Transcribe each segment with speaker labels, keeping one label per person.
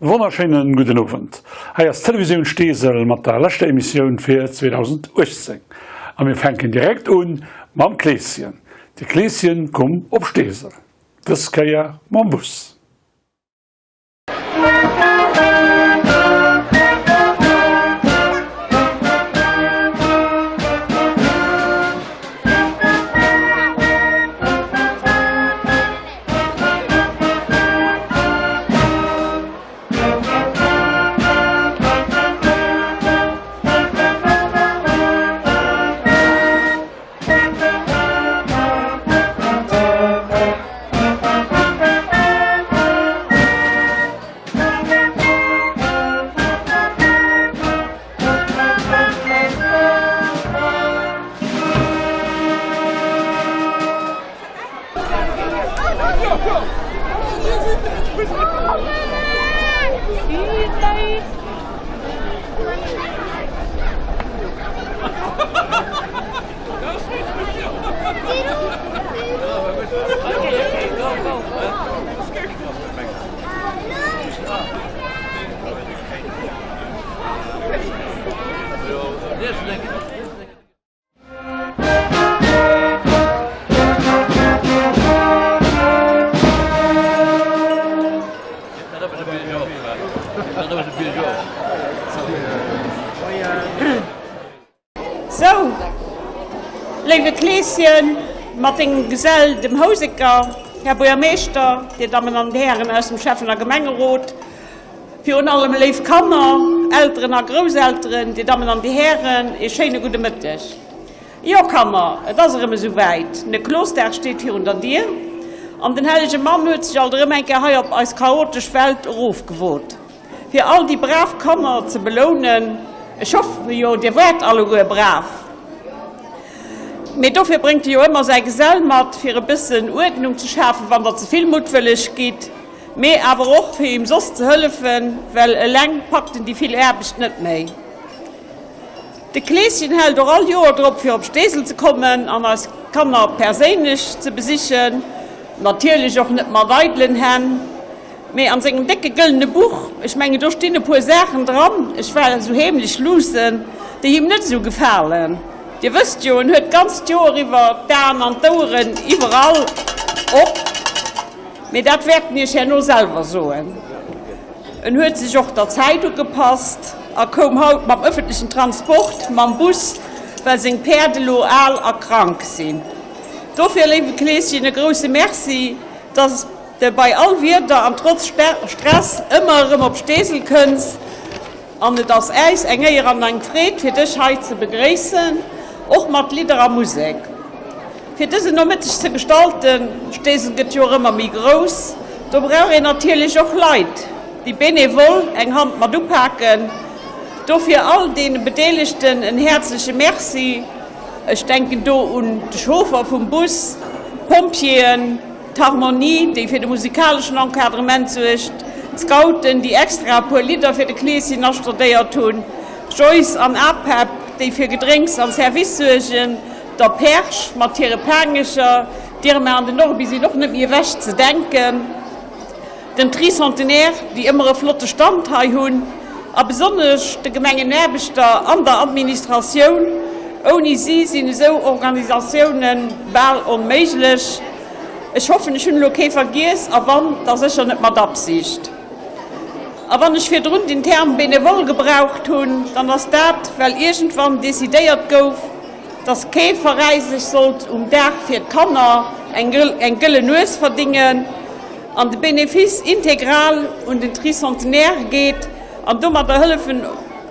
Speaker 1: Wonnerschéinen gudden Owend. Hei ass Televisioun Steesel mat der leschter Emissioun fir 2018. A mir fänken direkt un mam Kleeschen. De Kleeschen koum op Steesel. Dës Kéier mam Bus.
Speaker 2: Sou, léiwe Kleeschen, mat dengem Gesell, dem Houseker, Här Buergermeeschter, Dir Dammen an Hären aus dem Schäffen a Gemengerot, virun allem léif Kanner, Elteren a Grousselteren, Dir Dammen an Dir Hären, ee schéine gudde Mëtteg. Jo Kanner, et ass erëm esou wäit, Neklosdag steet virun der Dier an den hellege Mann huet sech alt erëm eng Kéier hei op eis chaotesch Welt erofgewot, fir all déi brav Kanner ze belounen. Ech hoffen jo, dir waart alleguer brav, mee dofir bréngt e jo ëmmer säi Gesell mat, fir e bëssen Uerdnung ze schafen, wann der ze vill muttwëlleg gitt, mee awer och fir him soss ze hëllefen, well eleng packt en déi vill Aarbecht net méi. De Kleeschen hält och all Joer drop fir op Steesel ze kommen an eis Kanner perséinlech ze besichen. Natierlech och net mat eidelen Hänn, mee an sengem décke gëllene Buch, ech mengen do stinn e puer Saachen dran, ech war esou heemlech luussen, déi him net esou gefalen. Dir wësst jo, en huet d'ganzt Joer iwwer d'Aen an d'Oueren iwwerall op. Mee dat wäert en iech herno selwer soen. En huet sech och der Zäit ugepasst a koum haut mam ëffentlechen Transport, mam Bus, well seng Päerd elo al a krank sinn. Dofir, léiwe Kleeschen, e grousse Merci, dass de bei all Wieder an trotz Stress ëmmer erëm op Steesel kënns. An et ass äis eng Éier an eng Freed, fir dech hei ze begréissen, och mat Lidder a Musek. Fir dësen Nomëtteg ze gestalten, Steesel gëtt jo och ëmmer méi grouss, do brauch een natierlech och Leit, déi bénévol eng Hand mat upaken. Dofir all deene Bedeelegten en häerzleche Merci. Ech denken do un de Chauffer vum Bus, d'Pompjeeën, d'Harmonie, déi fir de musikaleschen Encadrement suergt, d'Scouten, déi extra e puer Lidder fir de Kleeschen astudéiert hunn, Joyce an APEP, déi fir Gedrénks an Service suergen, Der Perch mat hire Paangecher, d'Irma an den Norbi sinn och net méi ewech ze denken, den Tricentenaire, déi ëmmer e flotte Stand hei hunn, a besonnesch de Gemengenaarbechter an der Administratioun, ouni si sinn esou Organisatioune bal onméiglech. Ech hoffen, ech hunn elo kee vergiess, a wann, da sécher net mat Absicht. A wann ech virdrun den Term bénévole gebraucht hunn, dann ass dat, well iergendwann decidéiert gouf, dass kee Veräi sech sollt um Dag fir d'Kanner eng gëlle Nues verdingen an de Benefice integral un den Tricentenaire geet an domadder hëllefen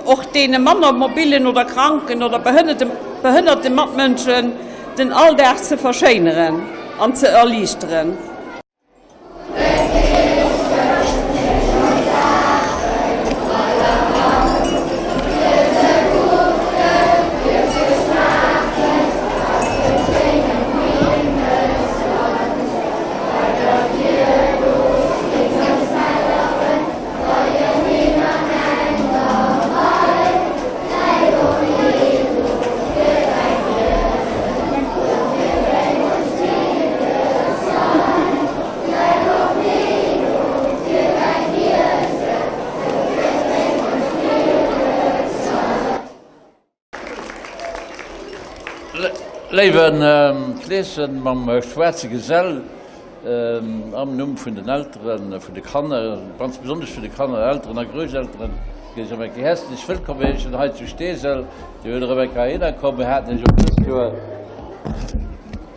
Speaker 2: och deene manner mobillen oder kranken oder behënnerte Matmënschen den Alldag ze verschéineren an ze erliichteren.
Speaker 3: Léiwe Kleeschen mam schwaarze Gesell, am Numm vun den Elteren, vun de Kanner, ganz besonnesch vun de Kanner, Elteren a Grousselteren, géif ech erëm eng Kéier häerzlech wëllkomm heeschen hei zu Steesel. Dir hutt erëm eng Kéier heihinner komm. Mir haten Iech och dëst Joer,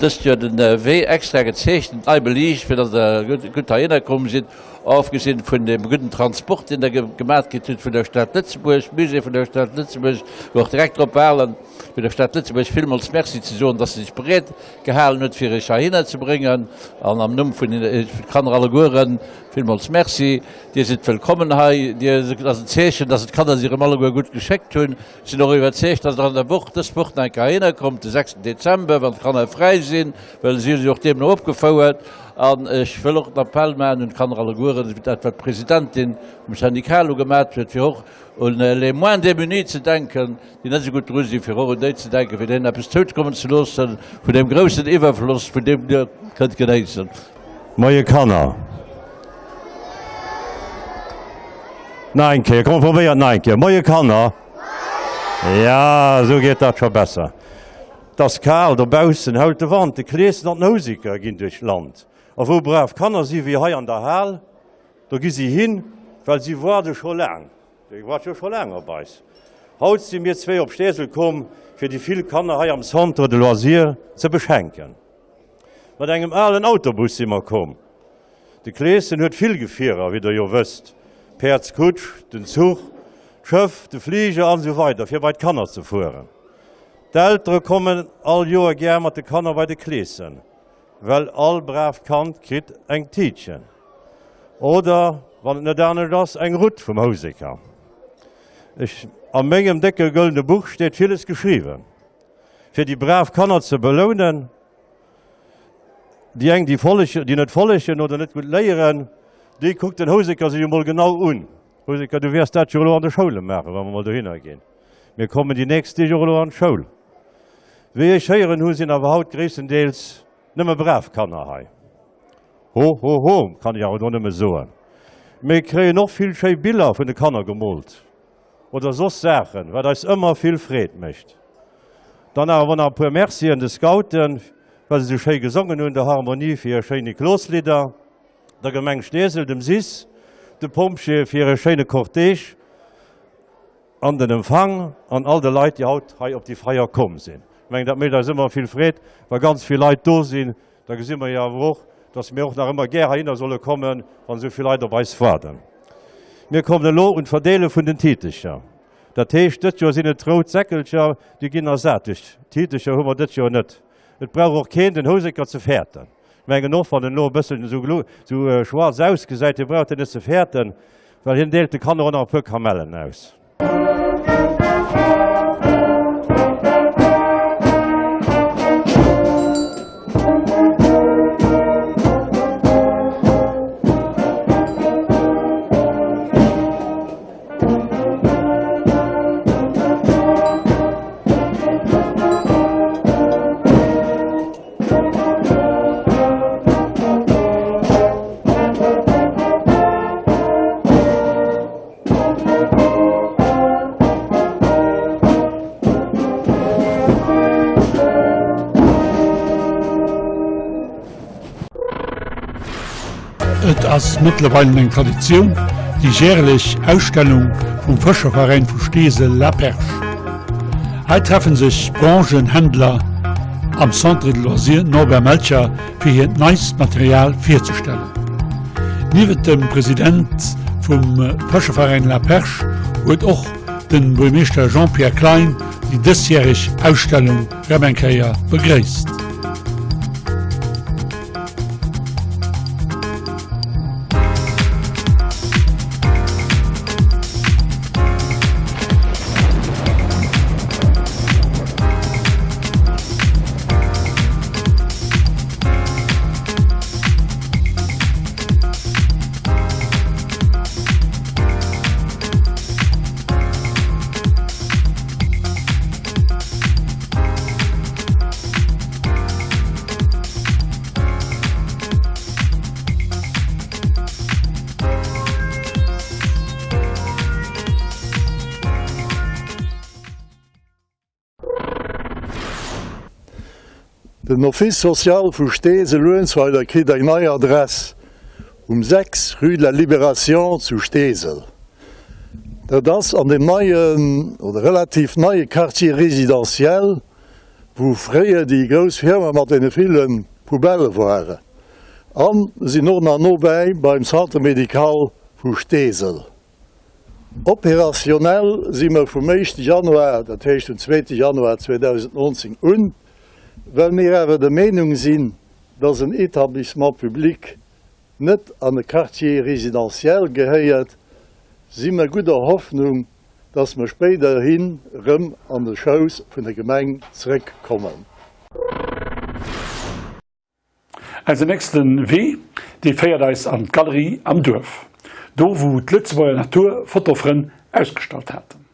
Speaker 3: dëst Joer den Wee extra gezeechent, nei beliicht, fir datt Der gutt, gutt heihinner komm sidd. Ofgesinn vun deem gudden Transport, deen Der gemat kritt hutt vun der Stad Lëtzebuerg, Musée vun der Stad Lëtzebuerg, wou och direkt drop waarden, fir der Stad Lëtzebuerg villmools Merci ze soen, dass se sech bereet gehalen huet, fir Iech heihinner ze bréngen. An am Numm vun de Kanner allegueren villmools Merci. Dir sidd wëllkommen hei. Dir, et ass en Zeechen, dass d'Kanner sech erëm alleguer gutt geschéckt hunn. Ech sinn och iwwerzeegt, dass Der an der Woch, dës Woch nach eng Kéier heihinner kommt, de 6. Dezember, wann d'Kanner fräi sinn, well si hu sech och deemno opgefouert. An ech wëll och den Appell maachen un d'Kanner allegueren, dat wat d'Presidentin vum Syndicat elo gemat huet, fir och un les moins démunis ze denken, déi net esou gutt dru sinn, fir och un déi ze denken, fir deenen eppes zoukommen ze loossen vun deem groussen Iwwerfloss, vun deem Dir kënnt genéissen.
Speaker 4: Moie Kanner. Nach eng Kéier, komm mer probéieren et nach eng Kéier. Moie Kanner. Ja, esou geet dat scho besser. 't ass kal dobaussen, hault de Wand, de Kleeschen an den Houseker ginn duerch d'Land. A wou brav Kanner si wéi hei an der Hal, do gi si hin, well si waarde scho laang. Déi waart jo scho laang op eis. Haut si mir zwéi op Steesel komm, fir déi vill Kanner hei am Centre de Loisirs ze beschenken. Mat engem alen Autobus si mer komm. De Kleeschen huet vill Gefierer, wéi der jo wësst, d'Päerdskutsch, den Zuch, d'Schëff, de Fliger an esou weider fir bei d'Kanner ze fueren. D'Eltere kommen all Joer gär mat de Kanner bei de Kleeschen. Well all braavt Kand kritt eng Tiitchen. Oder, wann et net anescht ass, eng Rutt vum Houseker. Ech, a mengem décke gëllene Buch steet villes geschriwwen, fir déi brav Kanner ze belounen. Déi eng, déi follegen, déi net follegen oder net gutt léieren, déi kuckt den Houseker sech emol genau un. Houseker, du wäers dat jo elo an de Schoule maachen, wa mer mol dohinner ginn. Mir kommen déi nächst Deeg och elo an d'Schoul. Wéi ech héieren hu sinn awer haut gréisstendeels nëmme brav Kanner hei. Ho, ho, ho, kann ech awer do nëmme soen. Mir kréien och vill schéi Biller vun de Kanner gemoolt oder soss Saachen, wat eis ëmmer vill Freed mécht. Dann awer nach e puer Mercien de Scouten, well se sou schéi gesongen hunn, der Harmonie fir hir schéin Nikloslidder, der Gemeng Steesel, dem sis, de Pompjeeë fir hire schéine Cortège an den Empfang an all de Leit, déi haut hei op déi Feier komm sinn. Ech mengen, dat mécht eis ëmmer vill Freed, wa ganz vill Leit do sinn. Da gesi mer jo awer och, dass mir och nach ëmmer gär heihinner solle kommen, wann esou vill Leit op eis waarden. Mir kommen elo un d'Verdeele vun den Tiitecher. Dat heescht, dëst Joer sinn et rout Säckelcher, déi ginn ersat duerch Tiitecher hu mer dëst Joer net. Et brauch och keen den Houseker ze fäerten. Ech mengen och, wann en elo e bësselchen esou esou schwaarz ausgesäit, hie brauch en net ze fäerten, well hien deelt de Kanner och nach e puer Kamellen aus.
Speaker 1: Et ass mëttlerweilen eng Traditioun, déi järlech Ausstellung vum Fëscherveräin vu Steesel La Perche. Hei treffen sech Branchenhändler am Centre de Loisirs Norbert Melcher fir hiert neist Material virzestellen. Niewent dem President vum Fëscherveräin La Perche huet och den Buermeeschter Jean-Pierre Klein déi dësjäreg Ausstellung rem eng Kéier begréisst.
Speaker 5: Den Office social vu Steesel-Luerenzweiler kritt eng nei Adress um 6, rue de la Libération zu Steesel. Dat ass an deem neien oder relativ neie Quartier résidentiel, wou fréier déi grouss Firme mat deene ville Poubellë waren. A sinn och nach nobäi beim Centre médical vu Steesel. Opérationnel si mer vum éischte Januar, dat heescht vum zweete Januar 2019 un, well mir awer der Meenung sinn, dass en Établissement public net an e Quartier résidentiel gehéiert, si mer gudder Hoffnung, dass mer spéiderhin erëm an de Schouss vun der Gemeng zrëckkommen.
Speaker 1: Eisen nächste Wee, dee féiert eis an d'Galerie am Duerf, do wou d'Lëtzebuerger Natur Fotofrënn ausgestallt haten.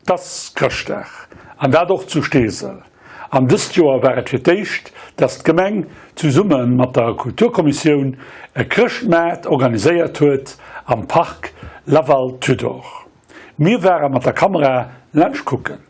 Speaker 1: 't ass Chrëschtdag, an dat och zu Steesel. An dëst Joer war et fir d'éischt, dass d'Gemeng zesumme mat der Kulturkommissioun e Chrëschtmaart organiséiert huet am Park Laval-Tudor. Mir ware mat der Kamera laanscht kucken.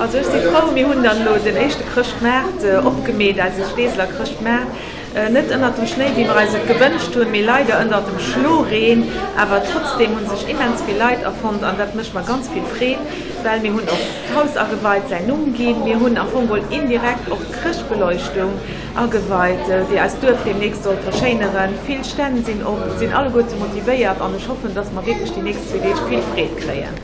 Speaker 6: Also ech si frou, mir hunn dann elo den éischte Chrëschtmaart opgemeet, eise Steeseler Chrëschtmaart. Net ënnert dem Schnéi, wéi mer eis et gewënscht hunn, mee leider ënnert dem Schloreen. Awer trotzdeem hu sech immens vill Leit erfonnt an dat mécht mer ganz vill Freed, well mir hunn och d'Haus ageweit, säin Numm ginn. Mir hunn am Fong geholl indirekt och d'Chrëschtbeleuchtung ageweit, déi eist Duerf deemnächst soll verschéineren. Vill Stänn sinn op, sinn alleguerte motivéiert an ech hoffen, dass mer wierklech déi nächst zwee Deeg vill Freed kréien.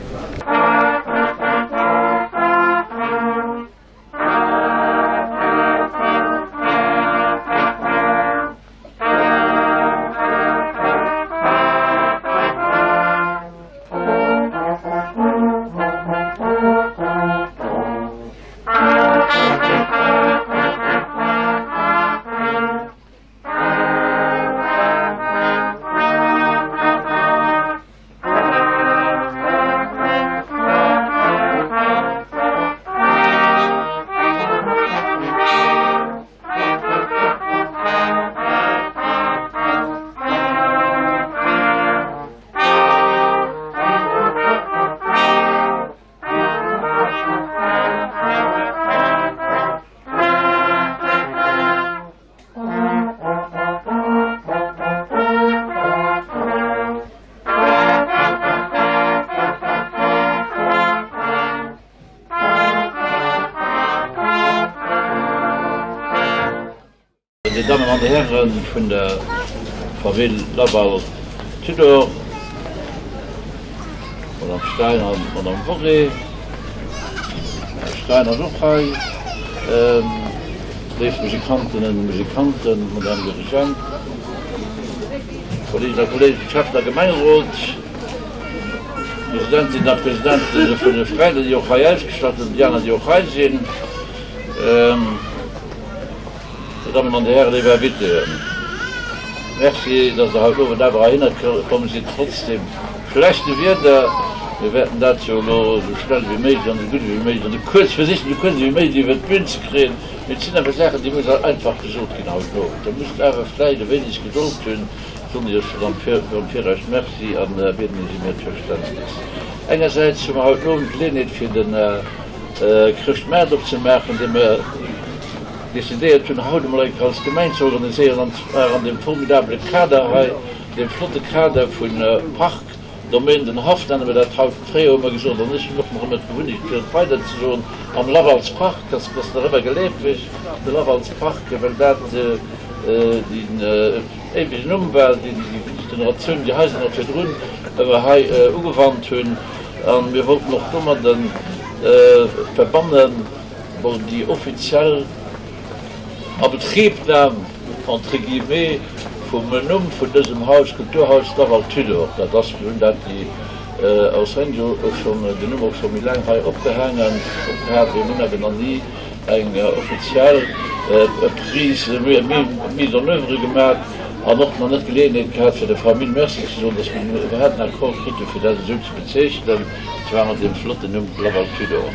Speaker 3: Dir Dammen an Dir Hären vun der Famill Laval-Tudor, Madame Stein an Madame Worré, Här Stein ass och hei, léif Musikantinnen a Musikanten, Madame Dirigent, Kolleeginnen a Kolleegen, Schäffen a Gemengerot, Presidentinnen a Presidenten vun de Veräiner, déi och hei ausgestallt sinn, déi aner, déi och hei sinn. Dir Dammen an Dir Hären, léif Invitéen, Merci, dass Der haut Owend awer heihinner komm sidd, trotz dem schlechte Wieder. Mir wäerten dat jo elo esou schnell wéi méiglech an esou gutt ewéi méiglech an esou kuerz, versichen esou kuerz ewéi méiglech iwwert d'Bün ze kréien. Mee et sinn awer Saachen, déi mussen einfach gesot ginn haut Owend. Der musst awer vläicht e wéineg Gedold hunn. Soen ech Iech schonn am Viraus Merci a bieden Iech ëm Äert Verständnis. Engersäits hu mer haut Owend d'Geleeënheet fir de Chrëschtmaart opzemaachen, dee mer decidéiert hunn, haut emol eng Kéier als Gemeng ze organiséieren, an zwar an deem formidabele Kader hei, deem flotte Kader vu Park. Domaine, den Haff nenne mer dat haut. Fréier hu mer gesot, an ech hunn och nach ëmmer d'Gewunnecht fir et weider ze soen, am Lavalspark, ass ass nach ëmmer geleefeg, de Lavalspark, well dat deen éiwegen Numm war, deen déi Generatiounen, déi hei sinn a virdrun ëmmer hei ugewannt hunn. A mir wollten och domadde verbannen, bon, déi offiziell Abetriebnam, entre guillemets, vum Numm vun dësem Haus, Kulturhaus Laval-Tudor. Dat ass, mir hunn dat déi Enseigne jo och schonn, den Numm och scho méi laang hei opgehaangen, opgehat, mee mir hunn awer nach ni eng offiziell Prise, Mise en oeuvre gemaach an och nach net d'Geleeënheet gehat, fir der Famill Merci ze soen, dass mir iwwerhaapt den Accord kritt hunn, fir dat esou ze bezeechnen, an zwar mat deem flotten Numm Laval-Tudor.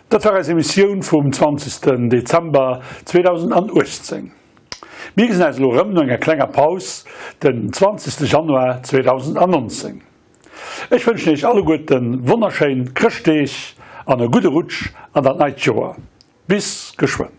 Speaker 1: Dat war eis Emissioun vum 20. Dezember 2018. Mir gesinn eis elo erëm no enger klenger Paus den 20. Januar 2019. Ech wënschen iech alleguerten wonnerschéin Chrëschtdeeg an e gudde Rutsch an dat neit Joer. Bis geschwënn.